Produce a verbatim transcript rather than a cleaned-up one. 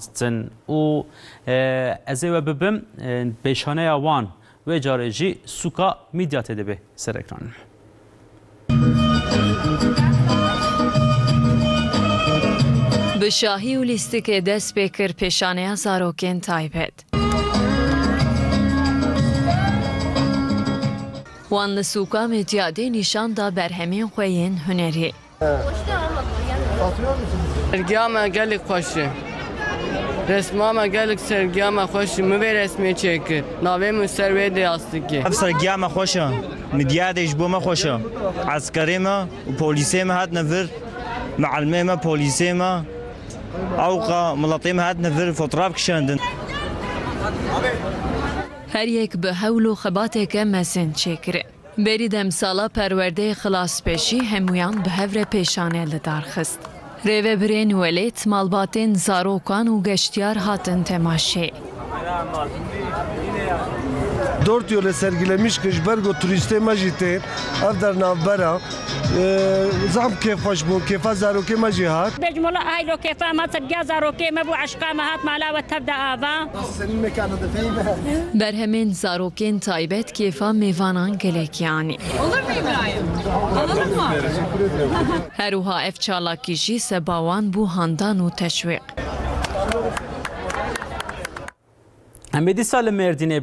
Ditin û, e, ez ê we bibim, e, pêşaneya wan, wê carê jî sûka Midyatê dibe ser ekran. Bi şahî û lîstikê dest pê kir pêşaneya zarokên taybet. Wan li sûka Midyadê nîşan da berhemên xwe yên hunerî. Sergiya me gelek xweş e. Resma me gelek sergiya me xweş e. Min vê resmê çêkir. Navê min ser wê de yastikê. Ev sergiya me xweş e. Midyadê ji bo me xweş e. Eskerê me û polîsê me hatine vir. Mielmê me, polîsê me. Ewqa miletê me hatine vir, fotoğraf kişandin. Her yek bi hewl û xebateke mezin çêkire. Berî demsala perwerdeyê xilaspêşî hemûyan bi hev re pêşane li dar xist. Rêvebirên welêt, malbatên zarokan û geştyar hatin temaşê. Dört yol e sergilemiş ki ji ber ku turîstê me jî tên ev der navbera. Ee, zehf kêfxweş bû, kêfa zarokê me jî hat. Bêjim wela aylo kêfa me, sergiya zarokê me bû, eşqa me hat mala we tev de ava. Berhemên zarokên taybet kêfa mêvanan gelekî anî. Olur mu İbrahim? Alalım mı? Her wiha ev çalakî jî seba wan bû handan û teşwîq. Em ê dîsa li Mêrdînê